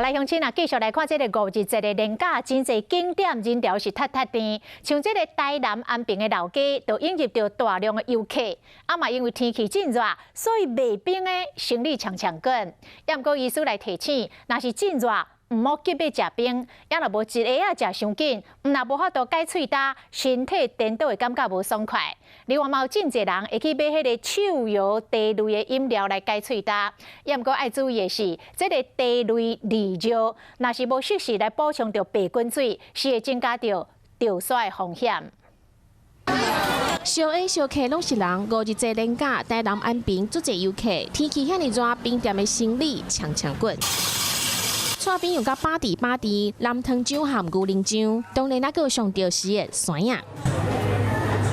來鄉親啊，繼續來看這个五日節的連假，真濟景點人潮是塞塞的。像這个台南安平的老街，就湧入著大量的遊客。啊嘛，因為天氣真熱，所以賣冰的生意搶搶滾。也毋過醫師來提醒，若是真熱，毋好急欲食冰，也若無一下仔食傷緊，毋若無法度解喙焦，身體顛倒會感覺無爽快。另外嘛有真濟人會去買彼个手搖茶類的飲料來解喙焦，也毋過愛注意的是，這个茶類利尿，若是無適時來補充著白滾水，是會增加著著痧的風險。相愛相客攏是人，五日節連假，台南安平足濟遊客，天氣遐爾熱，冰店的生意搶搶滾。剉冰用甲百甜百甜，藍糖漿含牛奶漿，當然猶閣有上著時的酸仔。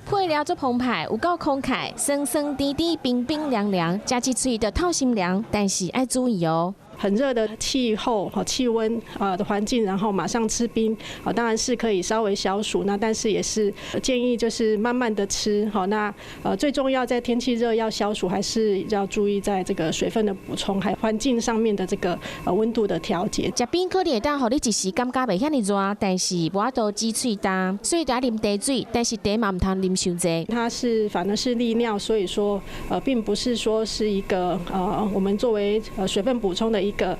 配料足澎湃，有夠慷慨，酸酸甜甜，冰冰涼涼，食一喙就透心涼。但是愛注意哦。很熱的氣候和氣溫啊的環境，然後馬上吃冰啊，當然是可以稍微消暑。那但是也是建議就是慢慢的吃。好，那最重要在天氣熱要消暑，還是要注意在這個水分的補充，還有環境上面的這個溫度的調節。食冰可能會當予你一時感覺袂遐爾熱，但是無法度止喙焦，所以得啉茶水，但是茶嘛毋通啉傷濟。它是反而是利尿，所以說並不是說是一個我們作為水分補充的一個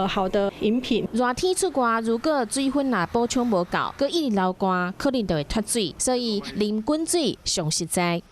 好的飲品。熱天出外，如果水分若補充無夠，閣一直流汗，可能就會脫水，所以啉滾水上實在。